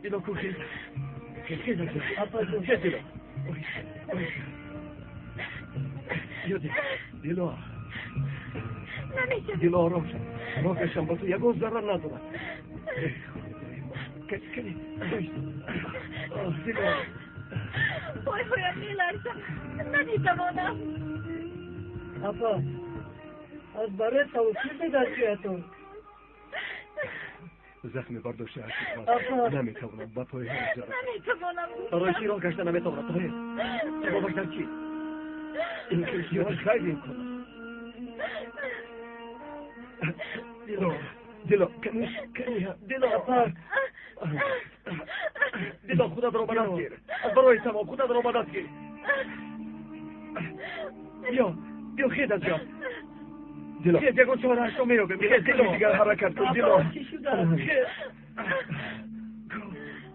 Дило ку хез. Хез, хез, апа, хез, Дило. Ё Дило. Намешавад. Дило, ором шав. Роҳ гаштан ба ту ягон зарар надорад. Кани, Дило. Пойҳоям меларзад. Наметавонам. Апа, аз барои савобчӣ бедар ҷоятон? Захми бардошта ҳастед. Апа. Наметавонам ба пойҳоям зарар. Наметавонам. Барои чӣ роҳ гашта наметавонад? Тоҳир, сабабаш дар чист? Ин кишиёр ғайриимкон аст. Дило, Дило, кани, кани, Дило, Апа. Дило, худатро ба даст гир. Аз барои тамом худатро ба даст гир. Биё, биё, хез аз ҷо. Дило. Хез, ягон чораашро меёбем. Хез, Дило, дигар ҳаракат кун, Дило. Апа, чӣ шудааст? Хез.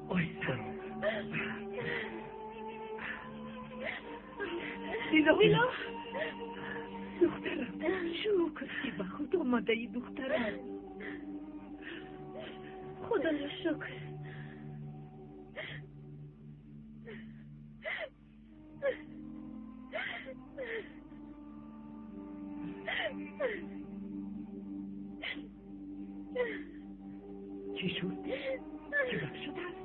Ой, Дило. Дило. Духтарам, шукр, ки ба худ омадаӣ, духтарам. Худоро шукр. Чӣ шуд? Чӣ гап шудааст?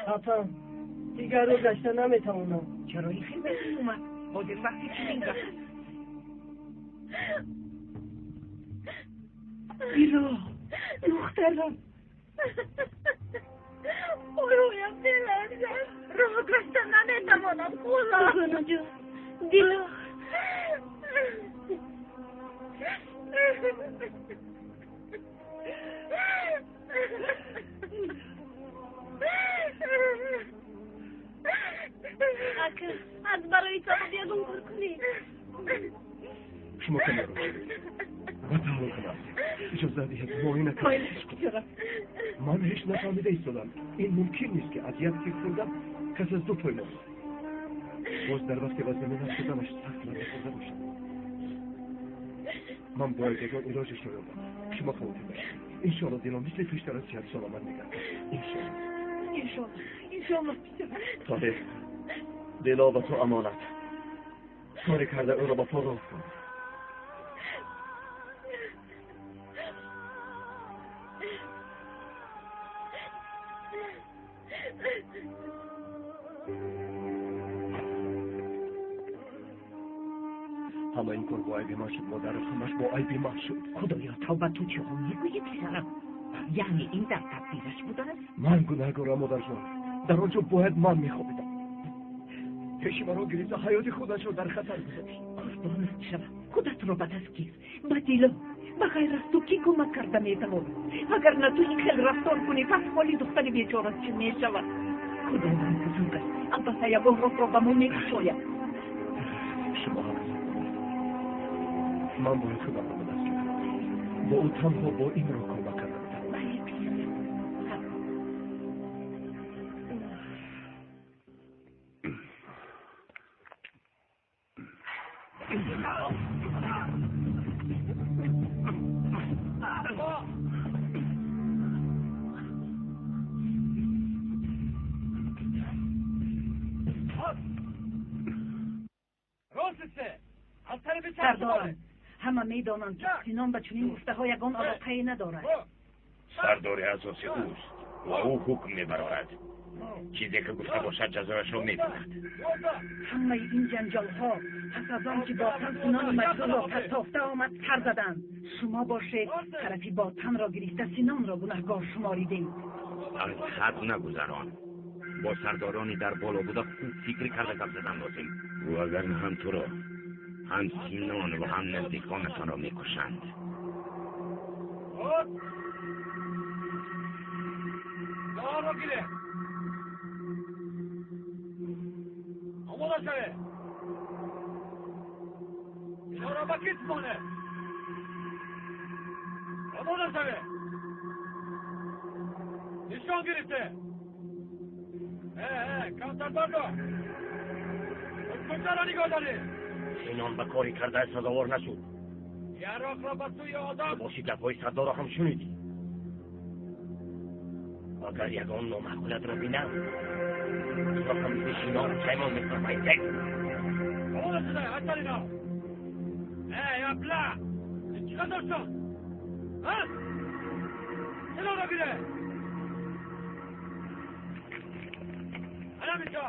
Апа, дигар роҳ гашта наметавонам. Чаро ин хел берун омад? Ҳозир вақти чунин гап аст. Дило, духтарам. Пойҳоям меларзад. Роҳ гашта наметавонам, хола. Дугонаҷон, Дило. Ака, аз барои сабаб ягон кор кунед. Шумо каме роҳ шавед. Ба таҳаммул кунам. Иҷоза диҳед муоина кунам. Майлаш, писарам. Ман ҳеҷ нафаҳмида истодам. Ин мумкин нест, ки аз як тир хӯрда кас аз ду пой монад. Боз дар вақти ба замин афтоданаш сахт ларза хӯрда бошад. Ман бояд ягон илоҷашро ёбам. Шумо хавотир нашавед. Иншоалло Дило мисли пештара сиҳат саломат мегардад. Иншоалло. Иншоалло, иншоалло, писарам. Тоҳир, Дило ба ту амонат. Коре карда ӯро ба по рост кун. Ҳама ин кор бо айби ман шуд, модар, ҳамаш бо айби ман шуд. Худоё, тавба, ту чӣ ҳол мегӯӣ, писарам? Яъне ин дар тақдираш будааст? Ман гунаҳгорам, модарҷон. Дар он ҷо бояд ман мехобидам. Пеши маро гирифта ҳаёти худашро дар хатар гузошт. Қурбонат шавам, худатро ба даст гир. Ба Дило, ба ғайр аз ту кӣ кӯмак карда метавонад? Агар на ту ин хел рафтор кунӣ, пас ҳоли духтари бечора чӣ мешавад? Худованд бузург аст, албатта ягон роҳро ба мо мекушояд. Шумо ҳақ доред. Ман бояд худамро ба даст гирам. Бо ӯ танҳо бо ин роҳ кӯмак карда метавонам. Бале, писарам. Сардорам, ҳама медонанд, ки Синон ба чунин гуфтаҳо ягон алоқае надорад. Сардори асоси ӯст ва ӯ ҳукм мебарорад. Чизе ки гуфта бошад, ҷазояшро мебинад. Ҳамаи ин ҷанҷолҳо пас аз он ки Ботан Синони маҷрӯҳро партофта омад сар заданд. Шумо бошед тарафи Ботанро гирифта Синонро гунаҳгор шуморидед. Аз ҳад нагузарон. Бо сардорони дар боло буда хуб фикр карда гап задан лозим. Вагарна ҳам туро, ҳам Синон ва ҳам наздиконатонро мекушанд. Омода шавед. Инҳоро ба китф монед. Омода шавед. Нишон гирифте. Э, камтар бардор. Куҷаро нигоҳ доред? Синон ба кори кардааш сазовор нашуд. Яроқро ба сӯи одам. Боши гапҳои сардорро ҳам шунидӣ. Агар ягон номаъқулатро бинам, туро ҳам мисли Шинон пушаймон мекунам. Айтек. Омода шуда, айтарино. Эй, абла! Чӣ қадар шуд? Ҳа? Силоҳро гире! Ана инҷо!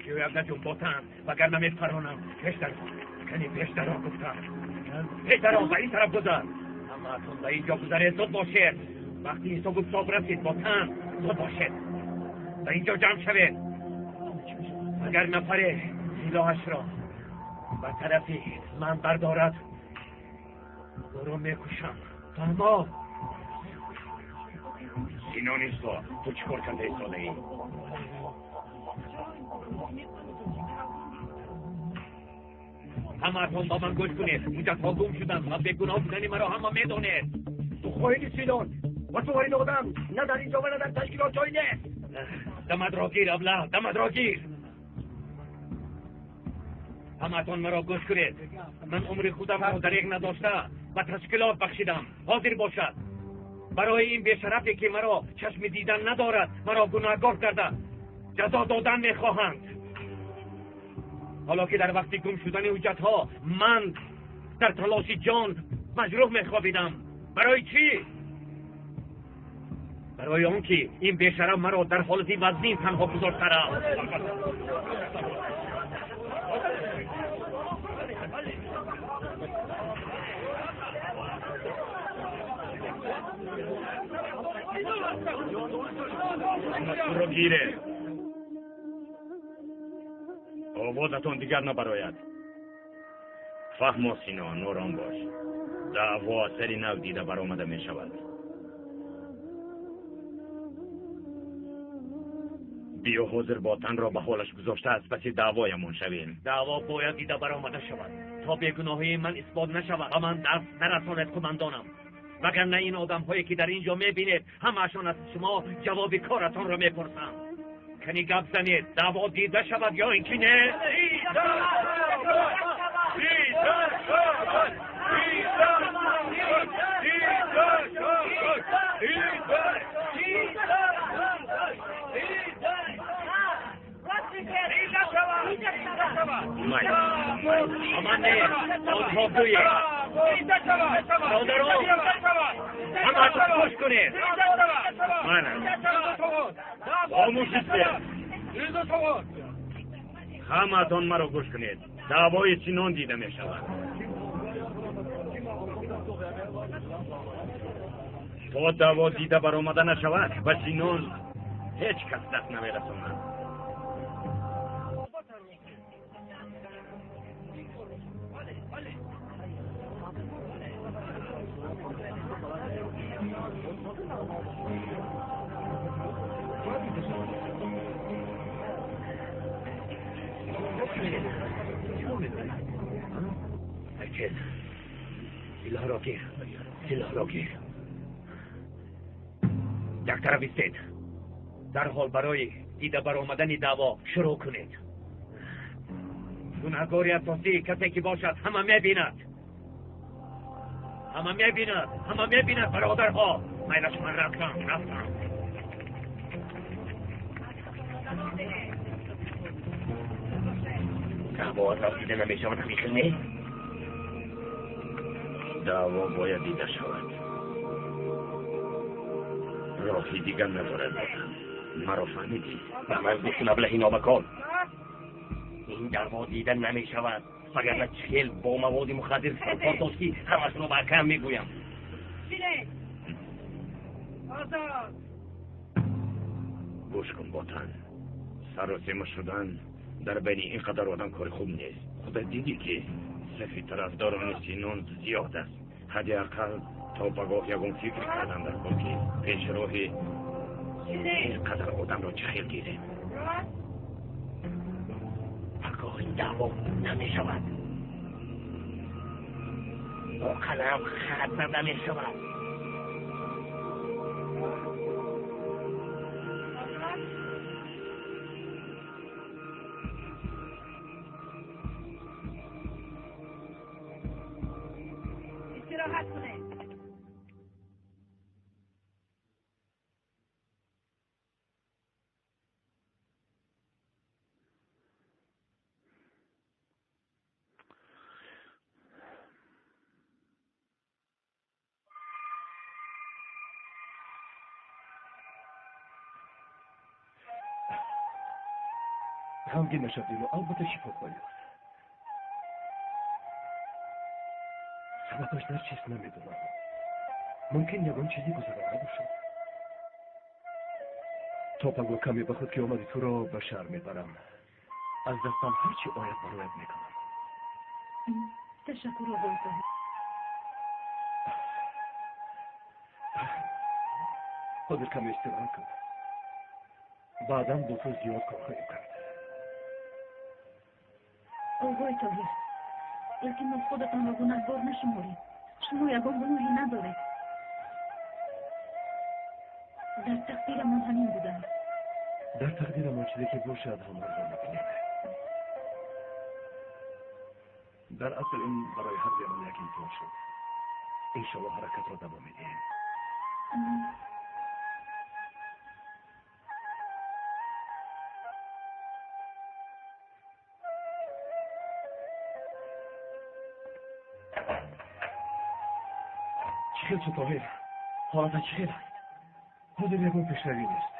Гӯям наҷум ботан, вагарна мепаронам. Пеш даро, кани пеш даро гуфтам. Пеш даро, ба ин тараф гузар. Ҳамаатон ба ин ҷо гузаред, зуд бошед. Вақти ҳисобу китоб расид, ботан, зуд бошед. Ба ин ҷо ҷамъ шавед. Агар нафаре силоҳашро ба тарафи ман бардорад, ӯро мекушам. Фаҳмо? Синон исто, ту чӣ кор карда истодаӣ? Ҳамаатон ба ман гӯш кунед. Ҳуҷҷатҳо гум шуданд ва бегуноҳ будани маро ҳама медонед. Ту хоини Синон ва ту ин одам на дар инҷо ва на дар ташкилот ҷой нест. Дамадро гир, абла, дамадро гир. Ҳамаатон маро гӯш кунед. Ман умри худамро дареғ надошта ба ташкилот бахшидам. Ҳозир бошад. Барои ин бешарафе ки маро чашми дидан надорад, маро гунаҳгор карда ҷазо додан мехоҳанд. Ҳоло ки дар вақти гум шудани ҳуҷҷатҳо ман дар талоши ҷон маҷрӯҳ мехобидам. Барои чӣ? Барои он ки ин бешараф маро дар ҳолати вазнин танҳо гузошта рафт. Туро гире. Овозатон дигар набарояд. Фаҳмо Сино, нором бош. Даъво аз сари нав дида баромада мешавад. Биё ҳозир ботанро ба ҳолаш гузошта аз паси даъвоямон шавем. Даъво бояд дида баромада шавад то бегуноҳии ман исбот нашавад ва ман даст нарасонед қумандонам. Вагарна ин одамҳое ки дар ин ҷо мебинед ҳамаашон аз шумо ҷавоби коратонро мепурсанд. Кани гап занед, даъво дида шавад ё ин ки не? Аман не, онҳо гӯед. Бародарон, ҳамаатон гӯш кунед. Манам. Хомӯш истед. Ҳамаатон маро гӯш кунед. Даъвои Синон дида мешавад. То даъво дида баромада нашавад, ба Синон ҳеҷ кас даст намерасонад. Herkes силоҳро гир, силоҳро гир. Як тараф истед. Дарҳол барои дида баромадани даъво шурӯъ кунед. Гунаҳгори асосӣ касе ки бошад ҳама мебинад. Ҳама мебинад, ҳама мебинад, бародарҳо. Майлаш ман рафтам, рафтам. Даъво аз нав дида намешавад, ҳамин хел не? Даъво бояд дида шавад. Роҳи дигар надорад ботан. Маро фаҳмидӣ? Ба ман гӯш кун, аблаҳи нобакон. Ин даъво дида намешавад, вагарна чӣ хел бо маводи мухаддир саркор дошт ки ҳамашро ба акам мегӯям. Гӯш кун ботан. Саросема шудан дар байни ин қадар одам кори хуб нест. Худат дидӣ ки сафи тарафдорони Синон зиёд аст. Ҳадди ақал то пагоҳ ягон фикр кардан дар кор ки пешроҳи ин қадар одамро чӣ хел гирем. Пагоҳ ин даъво намешавад. Бо қалам хат зада мешавад. Истироҳат кунед. Ғамгин нашав, Дило, албатта шифо хоҳӣ ёфт. Сабабаш дар чист намедонам. Мумкин ягон чизе гузаронда бошад. То паго каме ба худ ки омади туро ба шаҳр мебарам. Аз дастам ҳар чӣ ояд бароят мекунам. Ташаккур, оғои Тоҳир. Ҳозир каме истироҳат кун. Баъдан бо ту зиёд кор хоҳем кард. Оғои Тоҳир, илтимос худатонро гунаҳгор нашуморед. Шумо ягон гуноҳе надоред. Дар тақдирамон ҳамин будааст. Дар тақдирамон чизе ки бошад ҳамонро мебинем. Дар асл ин барои ҳар дуямон як имтиҳон шуд. Иншоаллоҳ ҳаракатро давом медиҳем. Чӣ хел шуд, Тоҳир? Ҳолата чӣ хел аст? Ҳозир ягон пешравӣ нест.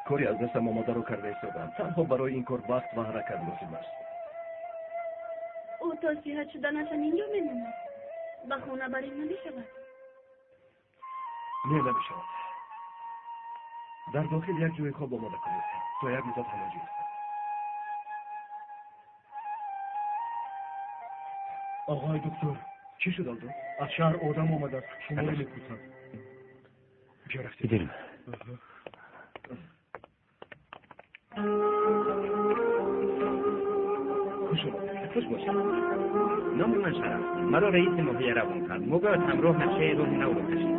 Кори аз дастам омадаро карда истодам. Танҳо барои ин кор вақт ва ҳаракат лозим аст. Ӯ то сиҳат шуданаш ҳаминҷо мемонад. Ба хона барем намешавад? Не, намешавад. Дар дохил як ҷои хоб омода кунед, то як муддат ҳамонҷо истад. Оғои доктор, чӣ шуд, Алдо? Аз шаҳр одам омадааст, шуморо мепурсад. Биё рафтем. Бидем. Хуш омадед. Хуш бошед. Номи ман Шараф. Маро раиси ноҳия равон кард. Мо бояд ҳамроҳ нақшаи роҳи навро кашем.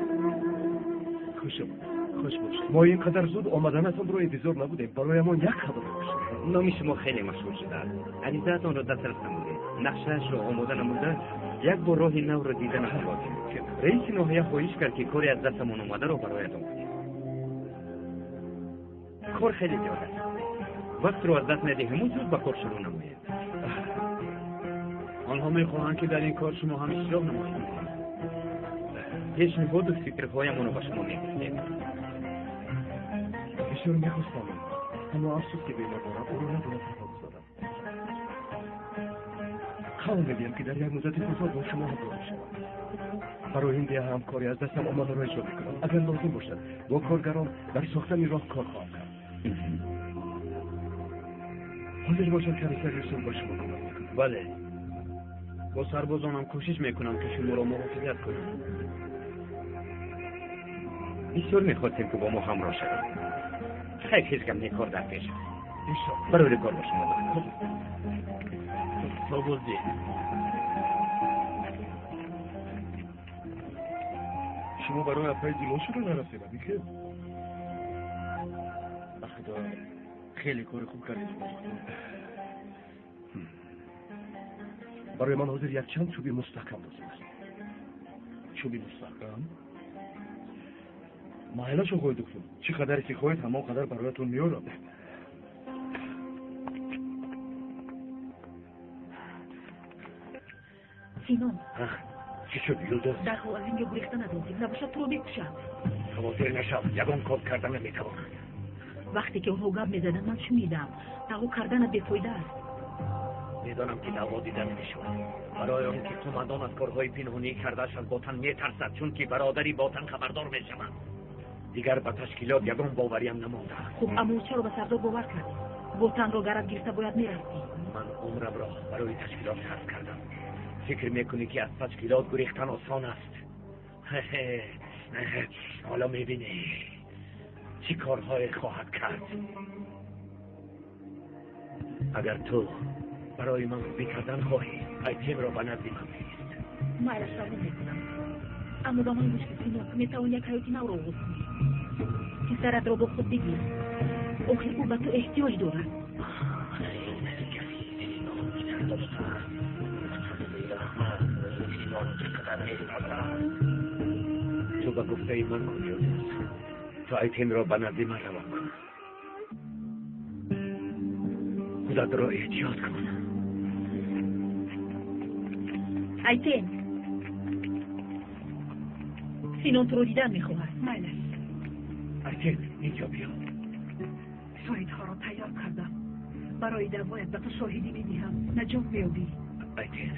Хуш омадед. Хуш бошед. Мо ин қадар зуд омаданатонро интизор набудем. Бароямон як хабар бошад. Номи шумо хеле машҳур шудааст. Аризаатонро дастрас намудед. Нақшаашро омода намуда, як бор роҳи навро дида нахоҳем. Раиси ноҳия хоҳиш кард, ки кори аз дастамон омадаро бароятон кунем. Кор хеле зиёд аст. Вақтро аз даст надиҳему зуд ба кор шурӯъ намоем. Онҳо мехоҳанд, ки дар ин кор шумо ҳам иштирок намоед. Пешниҳоду фикрҳоямонро ба шумо мегуфтем. Бисёр мехостам, аммо афсӯс ки бемор дорам, ӯро набояд танҳо гузорам. Қавл медиҳам, ки дар як муддати кӯтоҳ бо шумо ҳамроҳ мешавам. Барои ин деҳа ҳам кори аз дастам омадаро иҷро мекунам. Агар лозим бошад, бо коргарон дар сохтани роҳ кор хоҳам кард. Ҳозир бошад, комиссар Юсуф ба шумо кӯмак мекунад. Бале, бо сарбозонам кӯшиш мекунам, ки шуморо муҳофизат кунам. Бисёр мехостем, ки бо мо ҳамроҳ шавед. Хайр, ҳеҷ гап не, кор дар пеш аст. Иншоаллоҳ. Барои кор бо шумо, доктор. То боздид. Шумо барои апаи Дило шуда нарафтед, абихел? Ба худо, хеле кори хуб кардед, доктор. Барои ман ҳозир якчанд чӯби мустаҳкам лозим аст. Чӯби мустаҳкам? Майлаш, оғои доктор, чӣ қадаре ки хоҳед, ҳамон қадар бароятон меорам. Синон. Чӣ шуд, Юлдуз? Дарҳол аз инҷо гурехта надозем, набошад туро мекушанд. Хавотир нашав, ягон кор карда наметавонад. Вақте ки онҳо гап мезаданд, ман шунидам. Даъво карданат бефоида аст. Медонам, ки даъво дида намешавад. Барои он ки қумандон аз корҳои пинҳонӣ кардааш аз Ботан метарсад, чунки бародари Ботан хабардор мешавад. Дигар ба ташкилот ягон бовариам намондааст. Хуб, аммо чаро ба сардор бовар кардӣ? Ботанро гараб гирифта бояд мерафтӣ. Ман умрамро барои ташкилот сарф кардам. Фикр мекунӣ, ки аз ташкилот гурехтан осон аст? Ҳоло мебинӣ, чӣ корҳое хоҳад кард. Агар ту барои ман хубӣ кардан хоҳӣ, Айтемро ба назди ман фирист. Майлаш, равон мекунам. Аммо ба ман гӯш кун, Синон, ту метавонӣ як ҳаёти навро оғоз кунӣ. Писаратро бо худ бигир. Охир ӯ ба ту эҳтиёҷ дорад. Синон чӣ қадар мешиносам. Ту ба гуфтаи ман кун, Юлдуз. Ту Айтинро ба назди ман равон кун. Худатро эҳтиёт кун. Айтин, Синон туро дидан мехоҳад. Майлаш. Айтин, инҷо биё. Шоҳидҳоро тайёр кардам. Барои даъвоят ба ту шоҳидӣ медиҳам. Наҷот меёбӣ. Айтин,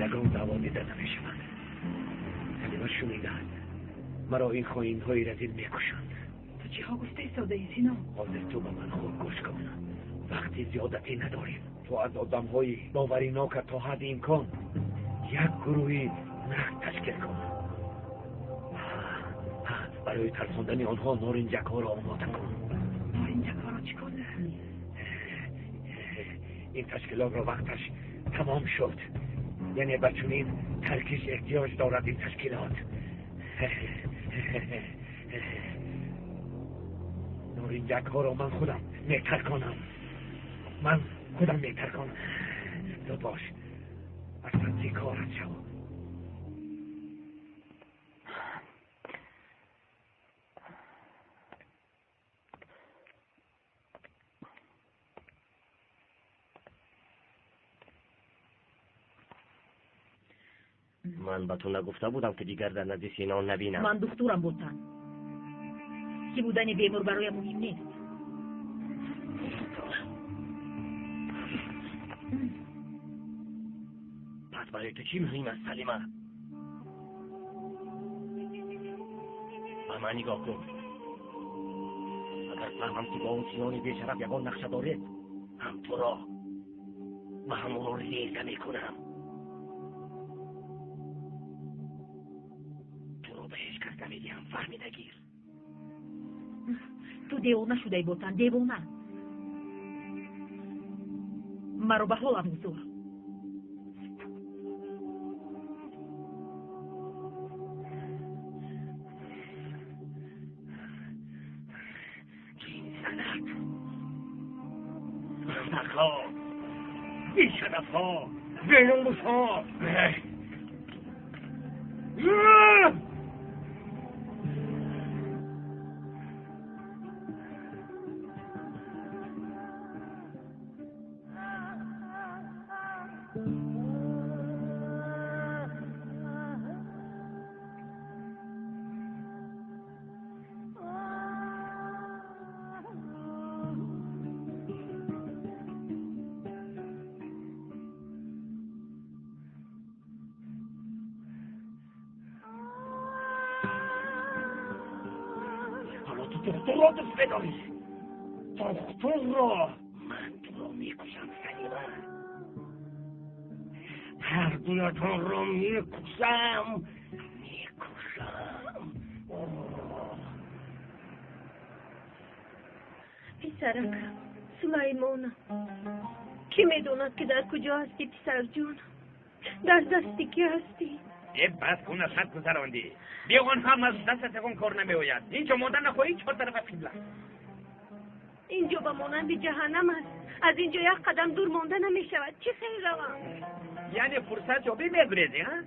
ягон даъво дида намешавад. Салима шунидааст. Маро ин хоинҳои разил мекушанд. Ту чиҳо гуфта истодаӣ, Синон? Ҳозир ту ба ман хуб гӯш кун. Вақти зиёдатӣ надорем. Ту аз одамҳои боваринока то ҳадди имкон як гурӯҳи нақд ташкил кун. Барои тарсондани онҳо норинҷакҳоро омода кун. Норинҷакҳоро чӣ кор мекунӣ? Ин ташкилотро вақташ тамом шуд. Яъне ба чунин таркиш эҳтиёҷ дорад ин ташкилот. Норинҷакҳоро ман худам метарконам. Ман худам метарконам. Зуд бош. Аз паси корат шав. Ман ба ту нагуфта будам, ки дигар дар назди Синон набинам. Ман духтурам, Ботан. Ки будани бемор бароям муҳим нест. Пас барои ту чӣ муҳим аст, Салима? Ба ман нигоҳ кун. Агар фаҳмам, ки бо он Синони бешараф ягон нақша доред, ҳам туро ва ҳам ӯро реза мекунам. Туро ба ҳеҷ кас намедиҳам, фаҳмида гир. Ту девона шудаи, Ботан, девона. Маро ба ҳолам гузор. Ҷинзанак, мардакҳо, бешарафҳо, беномусҳо. Духтурро дӯст медорӣ? Духтурро ман туро мекушам, Салима. Ҳар дуятонро мекушам, мекушам. Писаракам, Сулаймонам, кӣ медонад, ки дар куҷо ҳастӣ, писарҷон? Дар дасти кӣ ҳастӣ? Э, бас кун, аз ҳад гузарондӣ. Биёғон ҳам аз дастат ягон кор намеояд. Инҷо мондан нахоҳӣ, чор тарафа қибла. Инҷо ба монанди ҷаҳаннам аст. Аз инҷо як қадам дур монда намешавад. Чӣ хел равам? Яъне фурсат ёбӣ мегурезӣ, ҳа?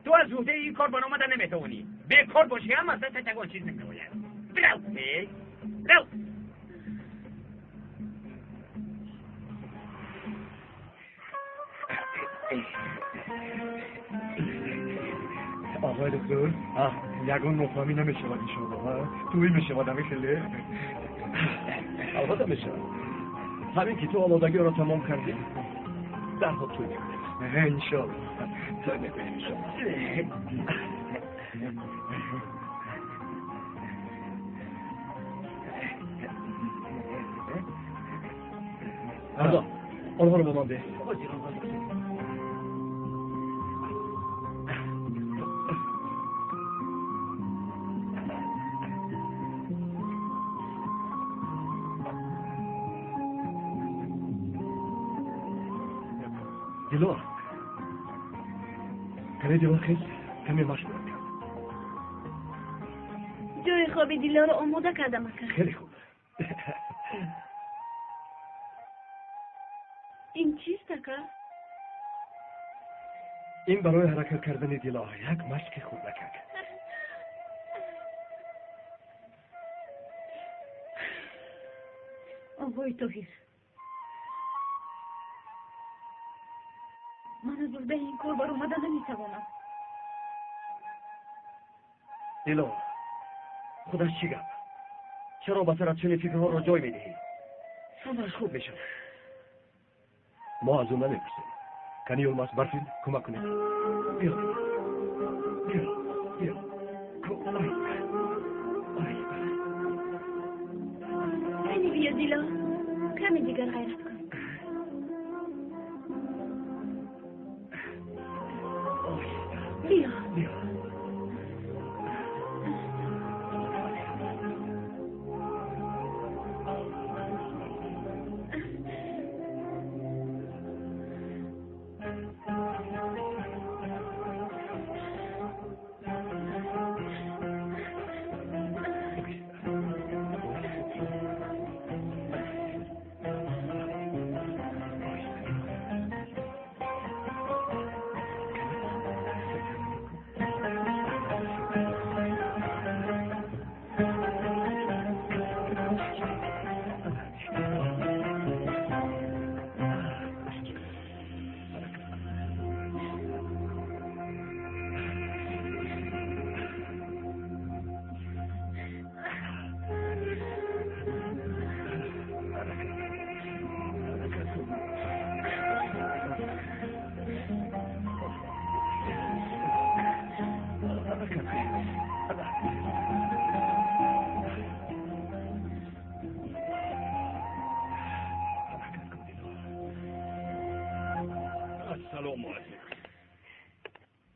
Ту аз уҳдаи ин кор баромада наметавонӣ. Бекор бошӣ ҳам аз дастат ягон чиз намеояд. Бирав, бирав. Оғои доктор, ягон нофаҳмӣ намешавад, иншоаллоҳ. Тӯй мешавад ҳамин хеле? Албатта мешавад. Ҳамин ки ту омодагиро тамом кардӣ, дарҳол тӯй мекунем. Иншоаллоҳ. Тӯй мекунем, иншоаллоҳ. Ардо, онҳоро ба ман деҳ. Дилор, каме Дилор хез, каме машқ бояд кард. Ҷои хоби Дилорро омода кардам, ака. Хеле хуб. Ин чист, ака? Ин барои ҳаракат кардани Дило як машқи хурдакак. Оғои Тоҳир, ман аз уҳдаи ин кор баромада наметавонам. Дило, худаш чӣ гап? Чаро ба сарат чунин фикрҳоро ҷой медиҳӣ? Ҳамааш хуб мешавад. Мо аз ӯ намепурсем. Кани Юлмаз, Барфин, кӯмак кунед. Биё, биё, биё. Кани биё, Дило, каме дигар ғайрат кун. Биё. Биё.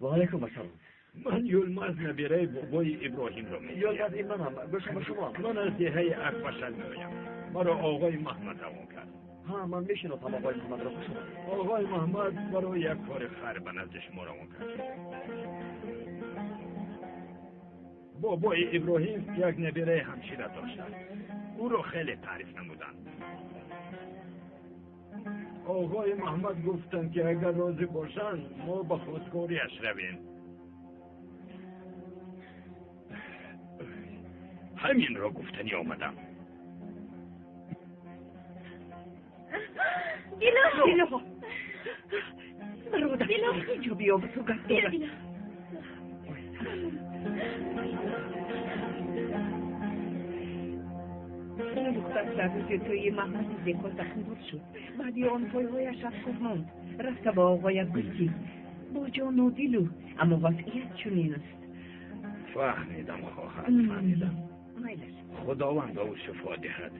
Ва алайкум ассалом. Ман Юлмаз набираи бобои Иброҳимро мегӯям. Юлмаз, ин манам. Гӯшам ба шумоам. Ман аз деҳаи Акбашал меоям. Маро оғои Маҳмад равон кард. Ҳа, ман мешиносам оғои Маҳмадро. Хуш омадед. Оғои Маҳмад барои як кори хайр ба назди шумо равон кард. Бобои Иброҳим як набираи ҳамшира доштанд. Ӯро хеле таъриф намуданд. Оғои Маҳмад гуфтанд, ки агар розӣ бошанд, мо ба хостгориаш равем. Ҳаминро гуфтанӣ омадам. Дило! Дило! Бародар, инҷо биё, ба ту гап дорам. Духтар дар рӯзи тӯи Маҳмади зекор захмдор шуд. Баъди он пойҳояш аз кор монд. Рафта ба оғоят гуфт, ки бо ҷону дилу, аммо вазъият чунин аст. Фаҳмидам, хоҳар, фаҳмидам. Майлаш. Худованд ба ӯ шифо диҳад.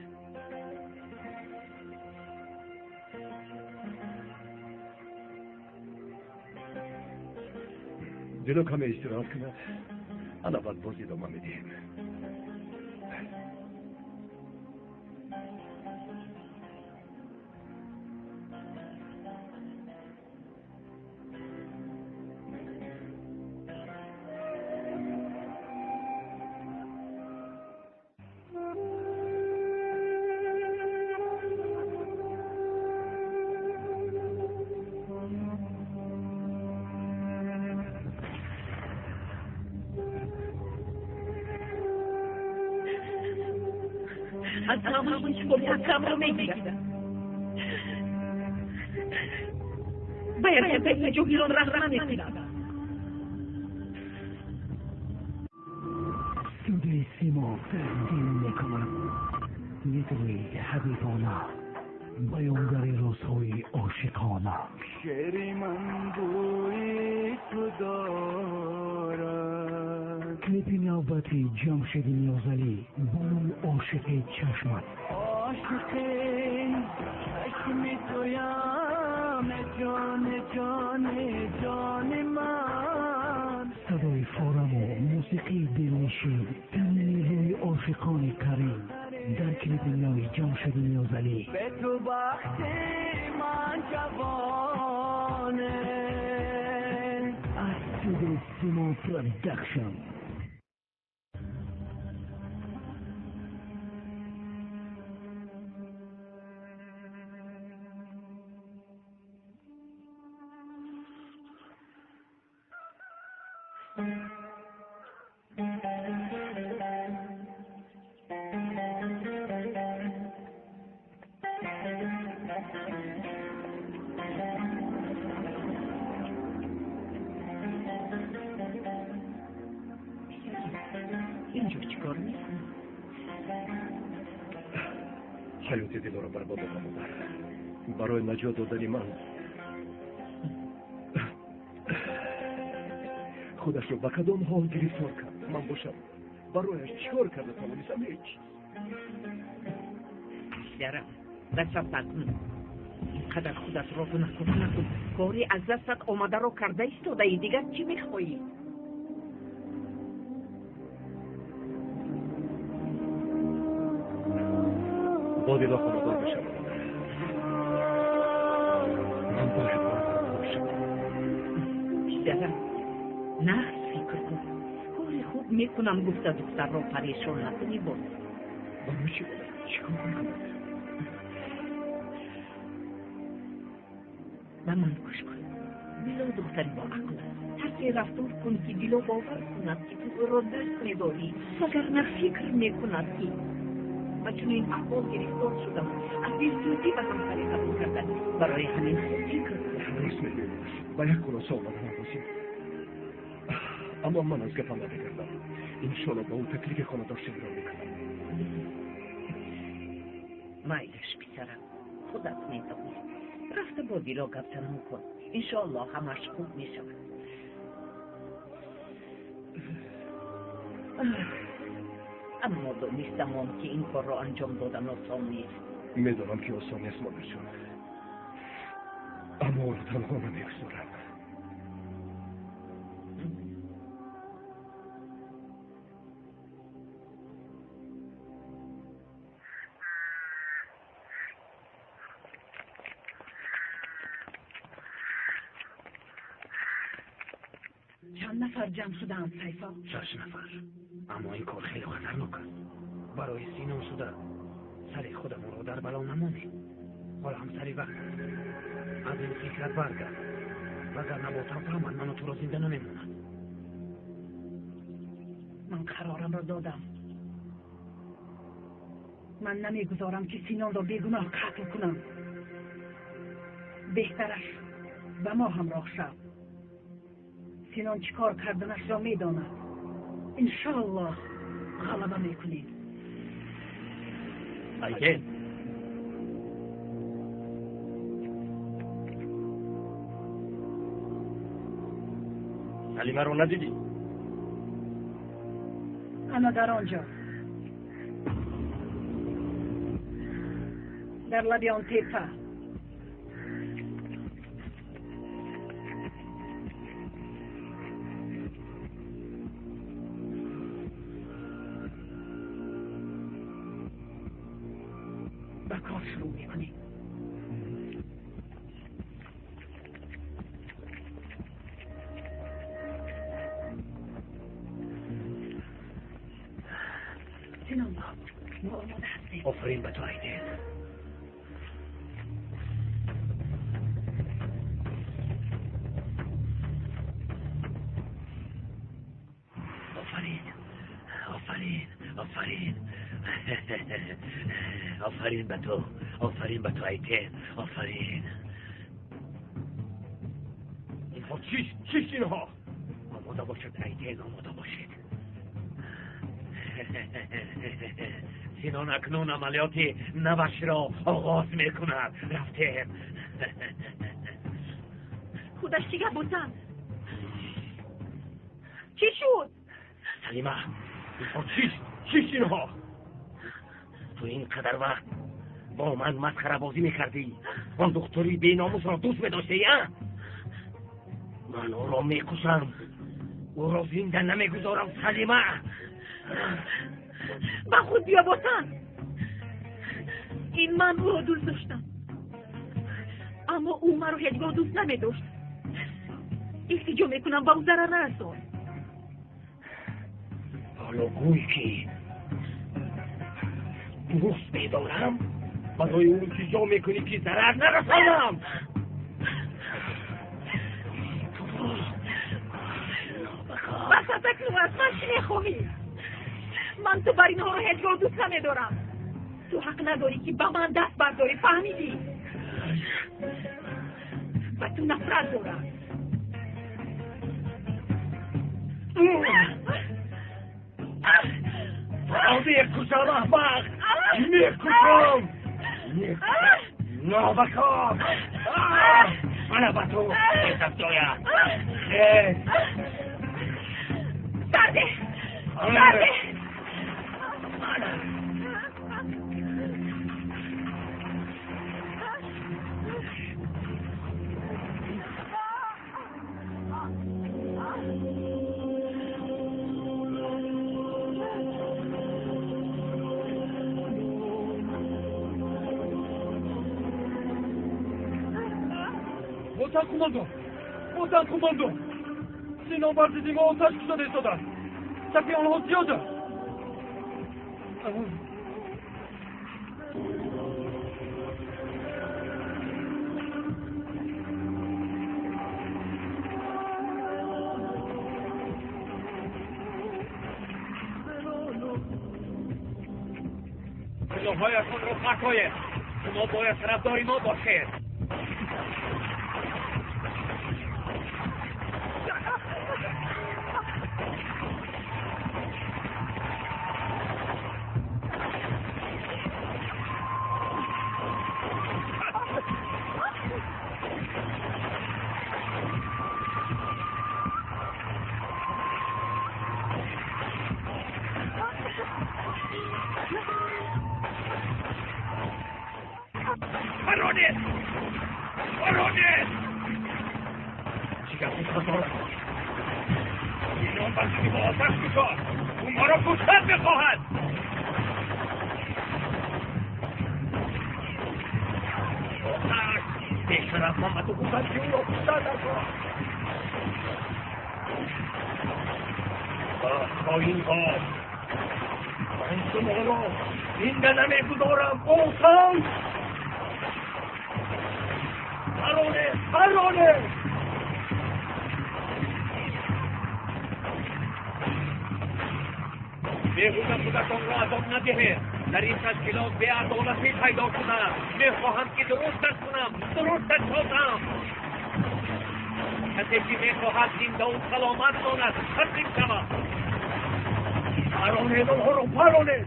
Дило каме истироҳат кунад, ана баъд боз идома медиҳем. Аз ҳамаи пулакамро мегирад. Бояд ба ин ҷоҳилон раҳм мекунад. Студияи Симо тақдим мекунад нидои ҳабибона, баёнгари рӯзҳои ошиқона. Шеъри ман бӯи ту дорад. Клипи навбати Ҷамшеди Ниёзалӣ бо номи Ошиқи чашмат. Ошиқи чашми туям, ҷони ҷони ҷони ман. Садои фораму мусиқии дилнишин, танини рӯи ошиқони карим дар клипи нави Ҷамшеди Ниёзалӣ. Бе ту бахти ман ҷавоне. Аз студияи Симо Продакшн. Инҷо чӣ кор мекунӣ? Ҳаёти Дилоро барбод додам, модар. Барои наҷот додани ман худашро ба кадом ҳол гирифтор кард? Ман бошам барояш чӣ кор карда тавонистам? Ҳеҷ. Писарам, дастат накун. Инқадар худатро гунаҳкор накун. Кори аз дастат омадаро карда истодаӣ, дигар чӣ мехоҳӣ? Бо Дило хонадор бишавам, модар. Ман бояд бо хонадор шавам. Писарам, нағз фикр кун. Кори хуб мекунам гуфта духтарро парешон накунӣ боз. Барои чӣ, модар? Чӣ кор мекунад? Ба ман гӯш кун. Дило духтари боақл аст. Тарзе рафтор кун, ки Дило бовар кунад, ки ту ӯро дӯст медорӣ, вагарна фикр мекунад, ки ба чунин аҳвол гирифтор шудам, аз дилсӯзӣ ба ҳамсарӣ қабул карда. Барои ҳамин хуб фикр кун. Рост мегӯӣ, модар. Ба як хулоса омаданам лозим. Аммо ман аз гапам намегардам. Иншоалло ба ӯ таклифи хонадоршавиро мекунам. Майлаш, писарам, худат медонӣ. Рафта бо Дило гапзанон кун. Иншоалло ҳамаш хуб мешавад. Аммо донистам он, ки ин корро анҷом додан осон нест. Медонам, ки осон нест, модарҷон. Аммо ӯро танҳо намегузорам. Чанд нафар ҷамъ шудаанд, Сайфо? 6 нафар. Аммо ин кор хеле хатарнок аст. Барои Синон шуда сари худамонро дар бало намонем. Ҳоло ҳам сари вақт аст. Аз ин фикрат баргард, вагарна Ботан фаҳмад, ману туро зинда намемонад. Ман қарорамро додам. Ман намегузорам, ки Синонро бегуноҳ қатл кунам. Беҳтараш ба мо ҳамроҳ шав. Синон чӣ кор карданашро медонад. Иншоаллоҳ ғалаба мекунем. Айдин, Салимаро надидӣ? Ана дар он ҷо, дар лаби он теппа. Ба кор шурӯъ мекунем. Синон, мо омода ҳастем. Офарин ба ту, Айдин. Офарин, офарин, офарин, офарин ба ту, офарин ба ту, Айдин, офарин. Инҳо чист? Чист инҳо? Омода бошед, Айдин, омода бошед. Синон акнун амалиёти навашро оғоз мекунад. Рафтем. Худаш чӣ гап, Ботан? Чӣ шуд? Салима, инҳо чист? Чист инҳо? Ту ин қадар вақт бо ман масхарабозӣ мекардӣ. Он духтури беномусро дӯст медоштӣ, а? Ман ӯро мекушам. Ӯро зинда намегузорам, Салима. Ба худ биё, Ботан. Ин ман ӯро дӯст доштам, аммо ӯ маро ҳеҷ гоҳ дӯст намедошт. Илтиҷо мекунам, ба ӯ зарар нарасон. Ҳоло гӯй, ки дӯст медорам, барои ӯ илтиҷо мекунӣ, ки зарар нарасонам. Нобакор. Бас аз акнун аз ман чӣ мехоҳӣ? Ман ту бар инҳоро ҳеҷ гоҳ дӯст намедорам. Ту ҳақ надорӣ ки ба ман даст бардорӣ, фаҳмидӣ? Ба ту нафрат дорам. Мекушам, аҳмақ! Мекушам! Нобакор! Мана ба ту бесафтоя! Сарде! Сарде! Ботан қумондон! Ботан қумондон! Синон бар зидди мо оташ кушода истодааст. Сафи онҳо зиёд аст. Силоҳҳоятонро партоед. Шумо бояд тарафдори мо бошед. Дар ин ташкилот беадолатӣ пайдо шудааст. Мехоҳам ки дурусташ кунам, дурусташ созам. Касе ки мехоҳад зиндаву саломат монад, таслим шавад. Паронед онҳоро, паронед!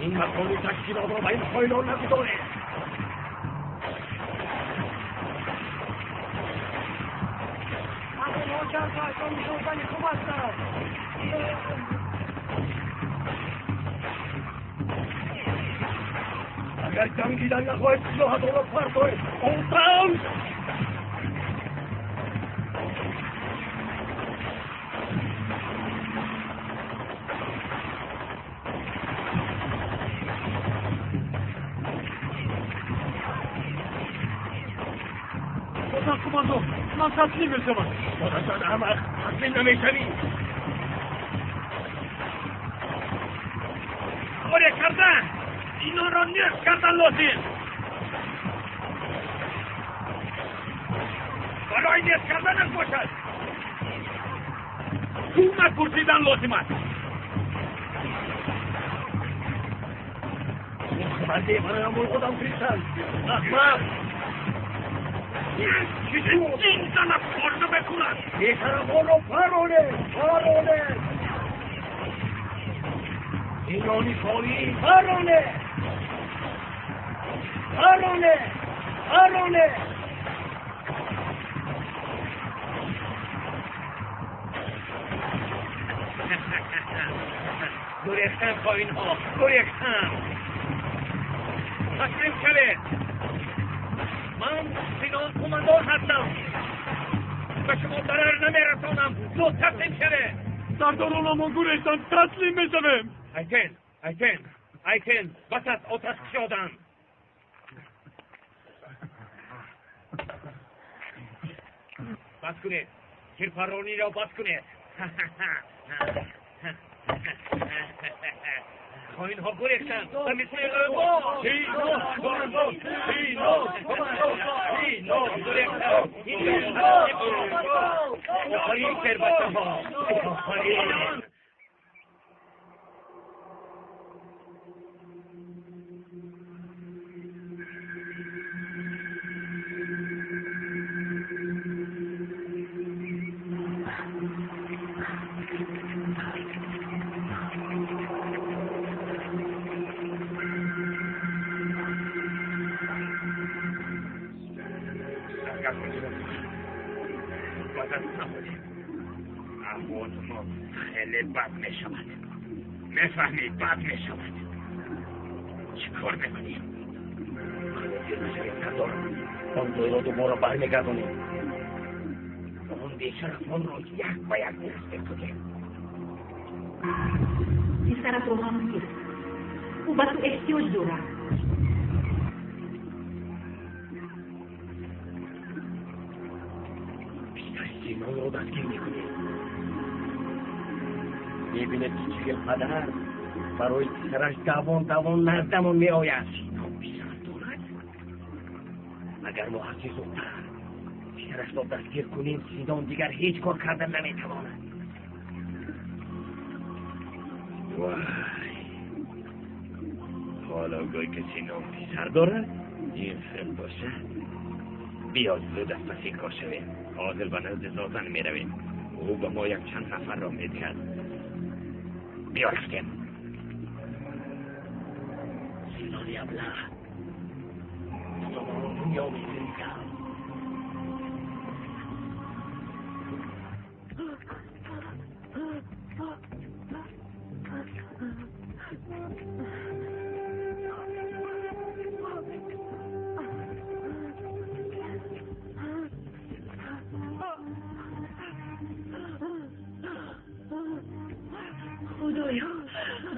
Ин макони ташкилотро ба ин хоинон нагузоред. Агар ҷангидан нахоҳед, силоҳатонро партоед. Отам! Ботан қумондон, ман таслим мешавам. Ботанҷон аҳмақ, таслим намешавӣ. Коре кардан, инонро нест кардан лозим. Барои нест карданаш бошад, кӯмак пурсидан лозим аст. Хабарде бароям худам фиристанд. Аҳмақ! Ин занат орзу мекунад. Бетарафонро паронед, паронед! Инони хоин, паронед! Паронед! Паронед! Гурехтан, хоинҳо, гурехтан! Таслим шавед! Ман Синон қумондон ҳастам. Ба шумо зарар намерасонам. Зуд таслим шавед. Сардоронамон гурехтанд, таслим мешавем. Айтен, Айтен, Айтен, бас аст оташ кушодан. Бас кунед, тирпарониро бас кунед. Хоинҳо гурехтанд ва мисли Синон, командон, Синон, командон, Синон гурехтанд. Офарин шербачаҳо, офарин. خیلی بد می شود. میفهمی؟ بد می شود. چی کار میکنیم؟ آن دوی را دوباره برمیگردانیم. آن بیشرفان را یک به یک نیست میکنیم. پسرت را هم گیر. او به تو احتیاج دارد. پسر سینان را دستگیر میکنیم. میبیند که چه پدر برای پسرش دوان دوان نزدمان میآید. سینان پسر دارد؟ اگر ما هرچه زودتر پسرش را دستگیر کنیم، سینان دیگر هیچ کار کردن نمیتواند. وای، حالا گوی که سینان پسر دارد؟ این فیلم باشد. بیا زود از پس این کار شویم. حاضر به نزد زازن میرویم. او به ما یک چند نفر را میدهد. بیا رفتیم. سینان ابله، خدا ما دنیا میفریزم. خدایا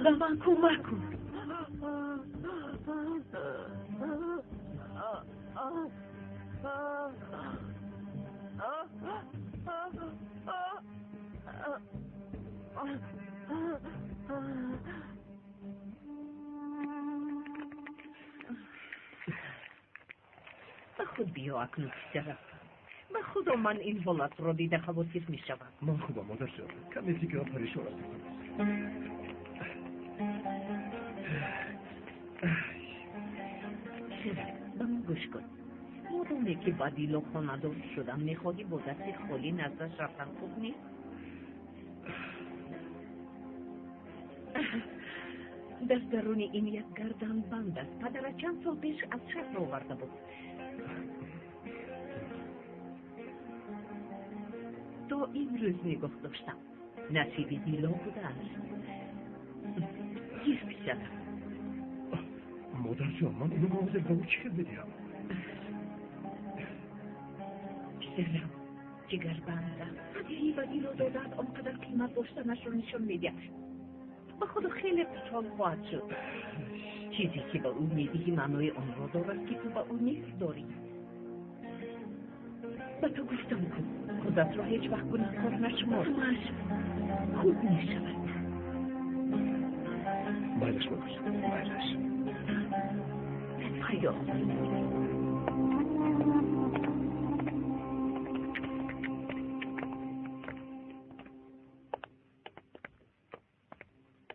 به من کمک کن. به خود بیا اکنون پسرم. به خدا من این حالت را دیده خواطر می شوم. من خوبم مادر جان، کمی فکرم پریشان است. پسرم به من گوش کن. مادامی که با دیلا خانه‌دار شدم میخواهی با دست خالی نزدش رفتن خوب نیست؟ در درون این یک گردن بند است. پدرت چند سال پیش از شهر آورده بود. تا این روز نگاه داشتم. نصیب دیلا بوده است. گیر پسرم. مادر جان، من اینو حاضر به او چه بدهم؟ پسرم جگربندم هدیه‌ای به دیلا دادند آنقدر قیمت داشتنش را نشان میدهد. به خدا خیلی خوشحال خواهد شد. چیزی که به او میدهی معنای آن را دارد که تو به او مهر داری. به تو گفتم کن خودت را هیچ وقت گناهکار نشمار. همه‌اش خوب میشود. مایلش مادر، مایلش. خیلی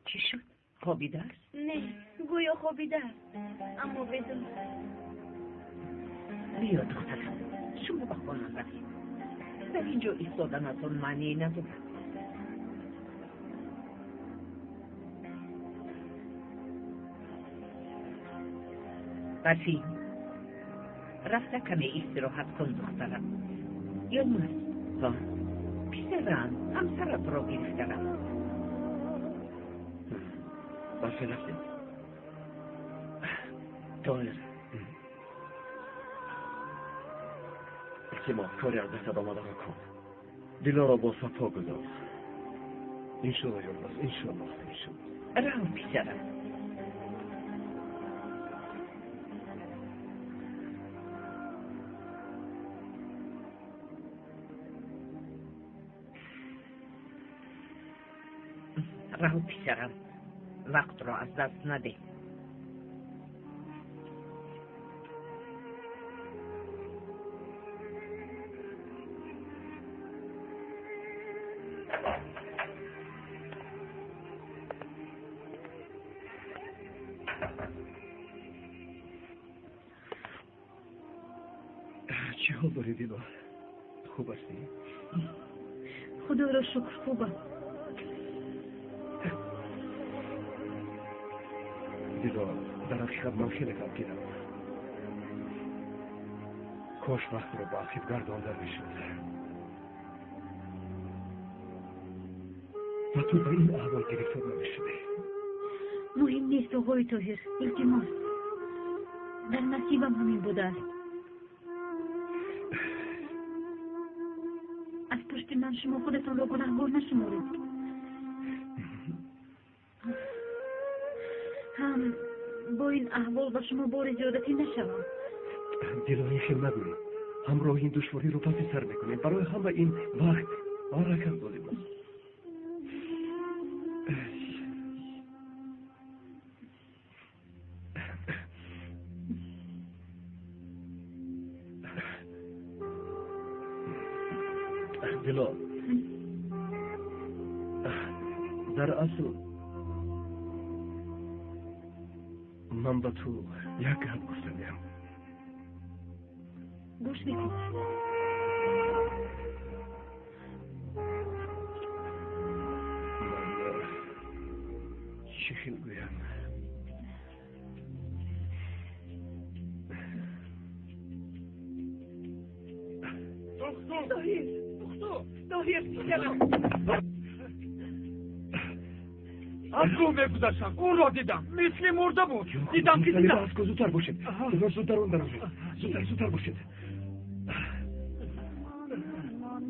چی شد؟ خوابیده است؟ نه، گویا خوابیده است، اما بدون. بیا دخترم، شما به خانه روید. در اینجا ایستادن از آن معنی ندارد. برفین، رفته کمی استراحت کن دخترم. یلمز، پسرم همسرت را گرفترم. برفین رفتیم. طاهر، التیماس کاری از دستت آمده را کن. دیلا را با صفا گذار. انشالله یلمز، انشالله، انشالله. رو پسرم. رو پسرم. Вақтро аз даст надеҳ. Чӣ ҳол дорӣ, Дило? Хуб ҳастӣ? Худоро шукр, хубам. Дило, дар ҳақиқат ман хеле ғамгинам. Кош вақтро ба ақиб гардонда мешуд ва ту ба ин аҳвол гирифтор намешудӣ. Муҳим нест, оғои Тоҳир, илтимос. Дар насибам ҳамин будааст. Аз пушти ман шумо худатонро гунаҳгор нашуморед. Ҳам бо ин аҳвол ба шумо бори зиёдатӣ нашавам. Дило, ин хел нагӯед. Ҳамроҳи ин душвориро паси сар мекунем. Барои ҳама ин вақт ҳаракат лозим аст. Дило, дар асл ман ба ту як гап гуфтаниям. Гӯш мекун. Ман чӣ хел гӯям? Тоҳир, Тоҳир, писарам. Аз рӯ мегузаштам, ӯро дидам, мисли мурда буд. Дидам ки зинда. Аз зудтар бошед. Зудтар он дарозед. Зудтар, зудтар бошед.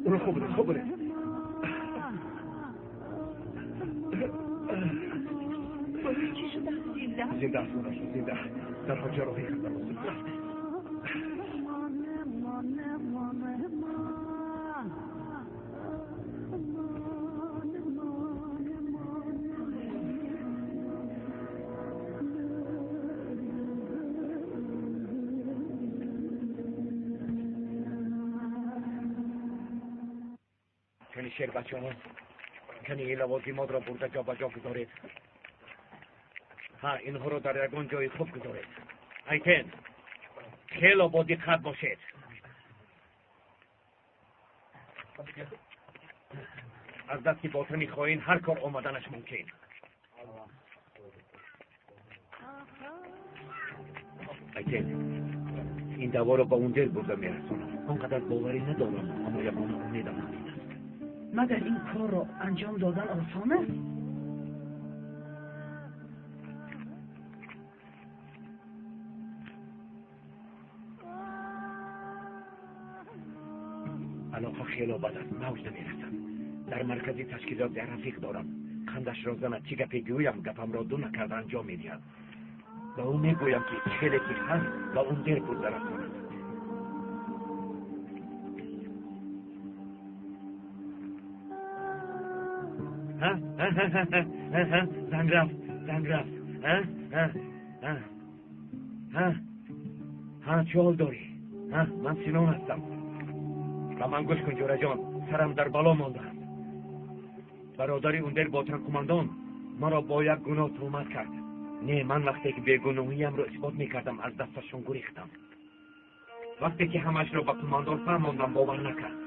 Ӯро хобонед, хобонед. Чӣ шудааст? Зинда? Зинда аст, модарҷон, зинда. Дарҳол ҷарроҳӣ кардан лозим аст. Кани шербачаҳо, кани ин лавозимотро бурда ҷо ба ҷо гузоред. Ҳа, инҳоро дар ягон ҷои хуб гузоред. Айтен, хело бо диққат бошед. Аз дасти ботани хоин ҳар кор омаданаш мумкин. Айтен, ин даворо ба он дер бурда мерасонам. Он қадар боварӣ надорам, аммо ягона умедам ҳамин аст. Магар ин корро анҷом додан осон аст? Алоқа хело бад аст, мавҷ намерасад. Дар маркази ташкилот як рафиқ дорам. Қандашро занад, чӣ гапе гӯям, гапамро ду накарда анҷом медиҳад. Ба ӯ мегӯям, ки хеле ки ҳаст, ба он дер бурда расонад. Занг рафт, занг рафт. Ҳа, чӣ ҳол дорӣ? Ман Синон ҳастам. Ба ман гӯш кун, ҷӯраҷон, сарам дар бало мондааст. Бародари Ундер Ботан қумандон маро бо як гуноҳ туҳмат кард. Не, ман вақте ки бегуноҳиямро исбот мекардам, аз дасташон гурехтам. Вақте ки ҳамаашро ба қумандон фаҳмондам, бовар накард.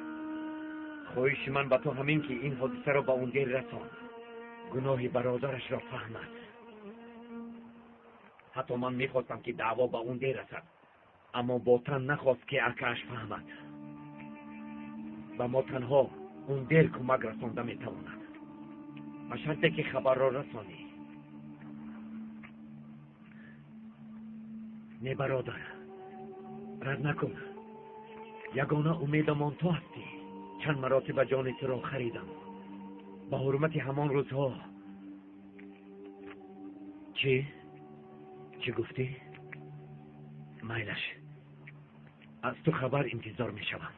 Хоҳиши ман ба ту ҳамин ки ин ҳодисаро ба Ундер расон. Гуноҳи бародарашро фаҳмад. Ҳатто ман мехостам ки даъво ба Ундер расад, аммо Ботан нахост ки акааш фаҳмад. Ба мо танҳо Ундер кӯмак расонда метавонад. Ба шарте ки хабарро расонӣ. Не, бародар, рад накун. Ягона умедамон ту ҳастӣ. Чанд маротиба ҷони туро харидам. Ба ҳурмати ҳамон рӯзҳо. Чӣ? Чӣ гуфтӣ? Майлаш, аз ту хабар интизор мешавам.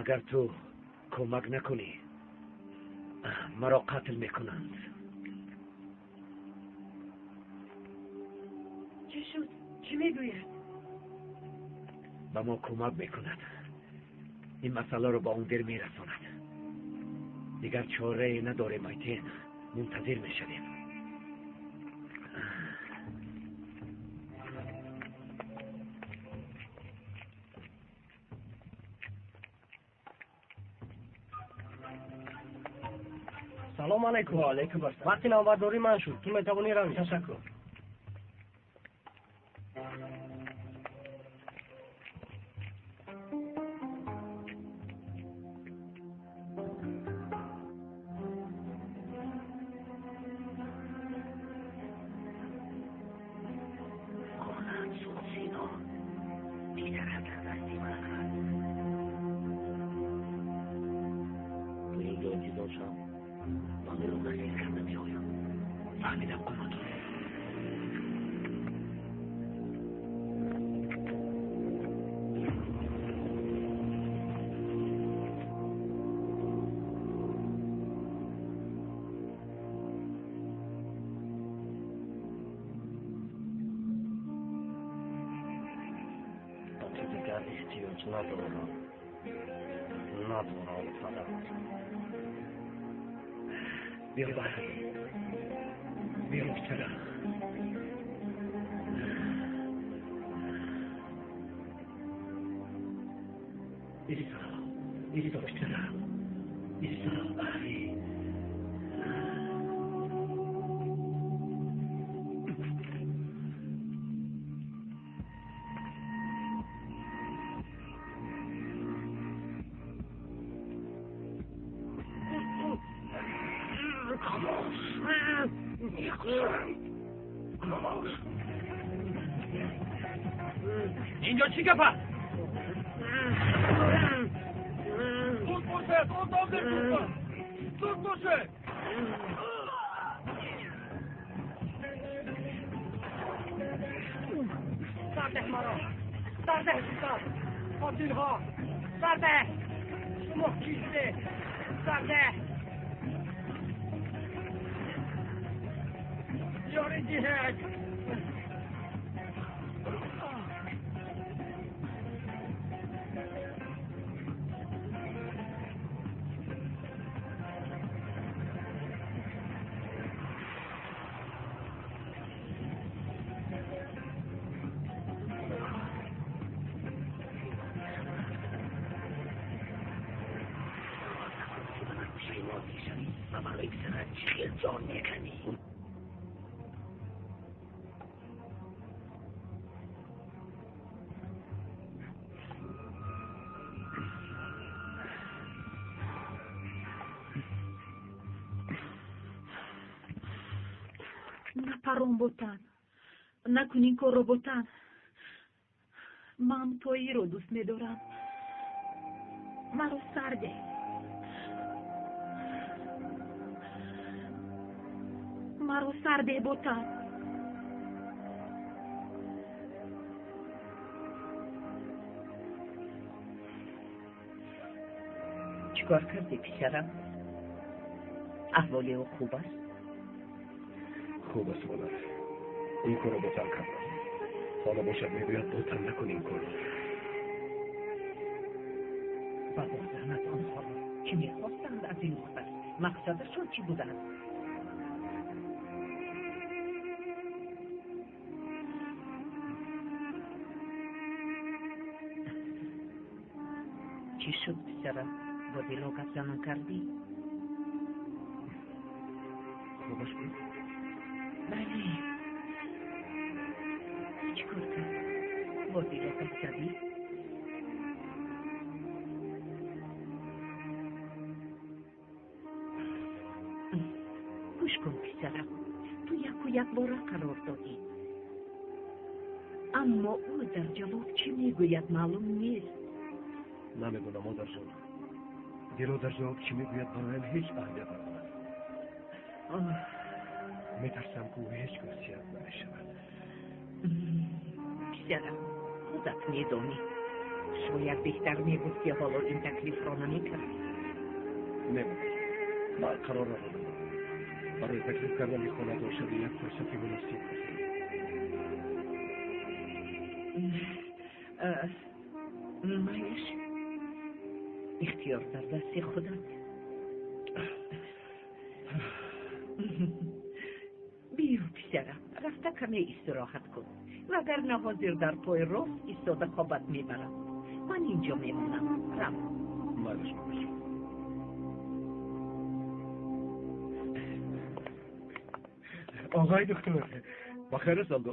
Агар ту кӯмак накунӣ, маро қатл мекунанд. Чӣ мегӯяд? Ба мо кӯмак мекунад. Ин масъаларо ба Онгир мерасонад. Дигар чорае надорем, Айтен. Мунтазир мешавем. Салом алайкум. Ва алайкум ассалом. Вақти навбатдорӣ ман шуд. Ту метавонӣ равӣ. Ташаккур. Хонаат сӯхт, Сино. Писарат аз дасти ман рафт. Ту инҷо интизор шав. Ман ӯро дастгир карда меоям. Фаҳмидам, қумондон. Ба ту дигар эҳтиёҷ надорам. Надорам, падар. Биё баргардем. Биё, писарам. Исо, Исо, писарам. Исо, Али. Инҷо чӣ гап аст? Зуд бошед, одам мекушад. Зуд бошед. Сарде маро. Сарде, устод. Қотилҳо. Сарде. Шумо кистед? Сарде. Ёри диҳед. Пушаймон мешавӣ ва барои писарат чӣ хел ҷон меканӣ. Напарон, Ботан. Накун ин корро, Ботан. Ман Тоиро дӯст медорам. Маро сарде. Маро сарде, Ботан. Чӣ кор кардӣ, писарам? Аҳволи ӯ хуб аст? Хуб аст, модар. Ин корро Ботан кардааст. Ҳоло бошад мегӯяд, Ботан, накун ин корро. Ба бозанат онҳоро. Чӣ мехостанд аз ин оташ? Мақсадашон чӣ будааст? Чӣ шуд, писарам? Бо Дило гап занон кардӣ? Хубаш буд? Бале. Чӣ кор кард? Бо Дило гап задӣ? Гӯш кун, писарам. Ту яку якбора қарор додӣ. Аммо ӯ дар ҷавоб чӣ мегӯяд, маълум нест. Намедонам, модарҷон. Дило дар ҷавоб чӣ мегӯяд, бароям ҳеҷ аҳамият надорад. Метарсам, ки ӯ ҳеҷ гоҳ сиҳат намешавад. Писарам, худат медонӣ. Шояд беҳтар мебуд, ки ҳоло ин таклифро намекардӣ. Не, модар. Ман қарор надодам. Барои таклиф кардани хонадоршавӣ як фурсати муносиб лозим. Майлаш, ихтиёр дар дасти худат. Биё писарам, рафта каме истироҳат кун, вагарна ҳозир дар пой рост истода хобат мебарам. Ман инҷо мемонам. Рав. Майлаш, мамаҷон. Оғои духтур. Бахайр аст, Алдо?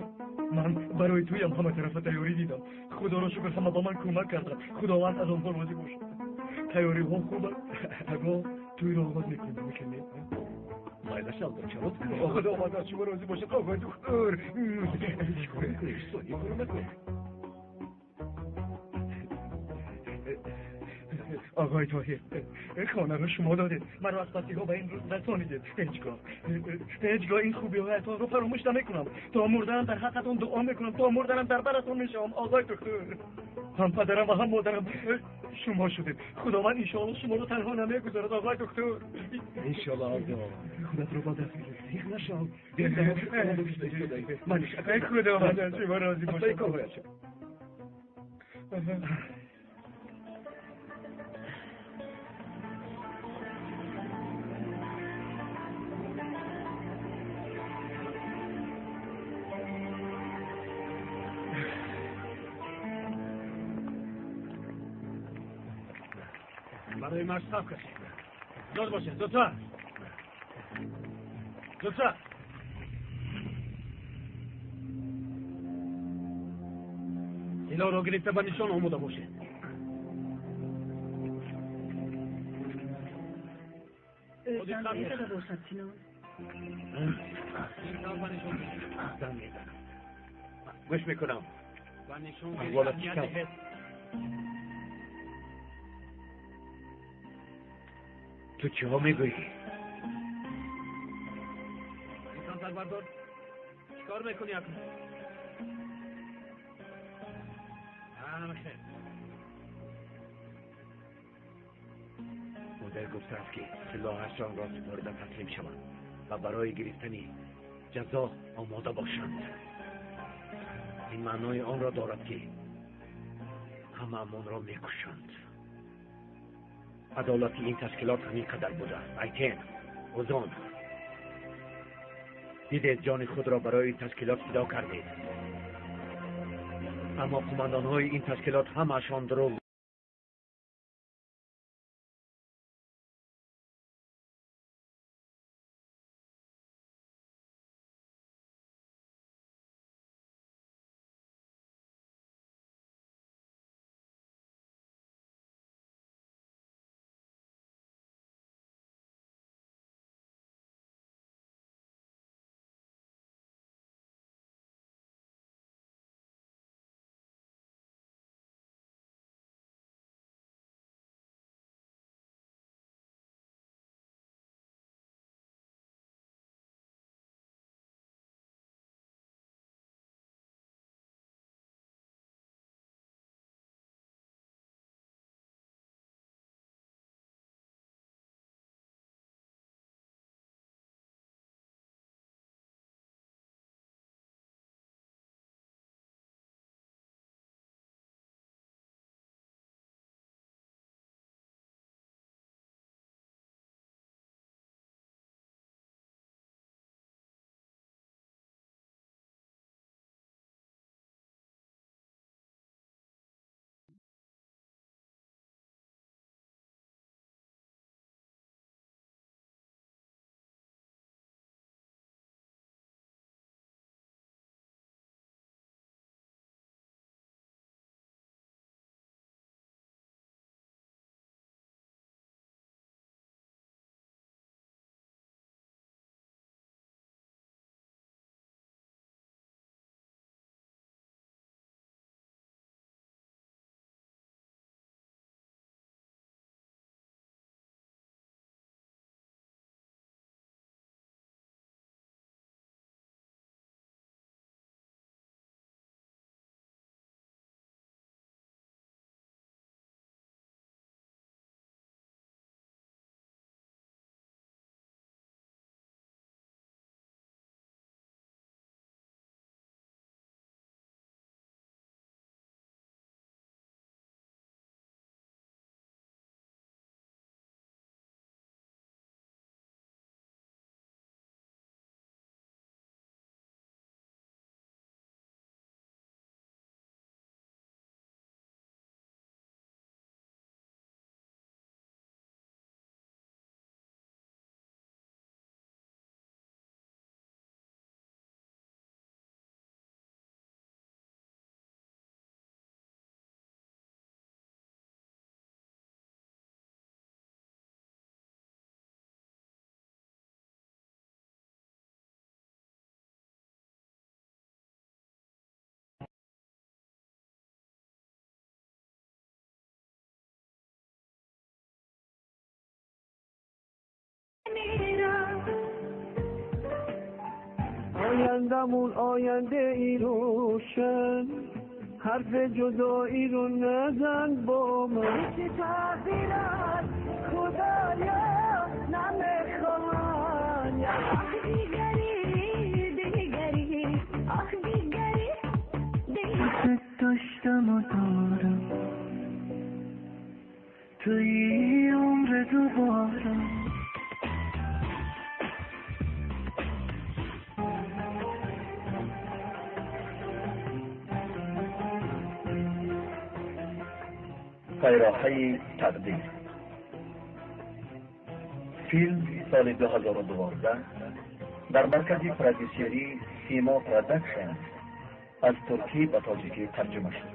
Ман барои туям ҳама тарафа тайёрӣ дидам. Худоро шукр, ҳама ба ман кӯмак карданд. Худованд аз онҳо розӣ бошад. Тайёриҳо хуб аст. Пагоҳ тӯйро оғоз мекунем, мекунем. Майлаш, Алдо, чаро ту? Худованд аз шумо розӣ бошад, оғои духтур. Чӣ кор мекунӣ? Сони кор накун. Оғои Тоҳир, хонаро шумо додед, маро аз пастиҳо ба ин рӯз расонидед. Ҳеҷгоҳ ин хубиҳоятонро фаромӯш намекунам. То мурданам дар ҳаққатон дуо мекунам, то мурданам дар баратон мешавам. Оғои духтур, ҳам падарам ва ҳам модарам шумо шудед. Худованд иншоалло шуморо танҳо намегузорад, оғои духтур. Иншоалло, Алдо. Худатро ба даст гир. Зиқ нашав. Худованд аз шумо розӣ бошад. Корҳоят шав. Барои марш саф кашед. Зуд бошед, зудтар. Зудтар. Силоҳро гирифта ба нишон омода бошед. Зан мезада бошад, Синон. Зан мезанам. Гӯш мекунам. Ба нишон Аҳволат чӣ тавр? Ту чиҳо мегӯӣ? Инсон бардор. Чӣ кор мекунӣ акнун? Хел. Мудир гуфтааст, ки силоҳашонро супорида таслим шаванд ва барои гирифтани ҷазо омода бошанд. Ин маънои онро дорад, ки ҳамаамонро мекушанд. Адолати ин ташкилот ҳамин қадар будааст. Айтен, Озон, дидед ҷони худро барои ин ташкилот фидо кардед. Аммо қумандонҳои ин ташкилот ҳамаашон дурӯғ آیندمون آینده ای روشن، حرف جدایی رو نزن با من. چی تغییرات خدایا نمیخوان. آخ دیگری دیگری، آخ دیگری دیگری. داشتم و دارم توی عمر دوبارم. пайроҳаи тақдир. Филм соли 2012 дар маркази продюсерии Симо Продакшн аз туркӣ ба тоҷикӣ тарҷума шуд.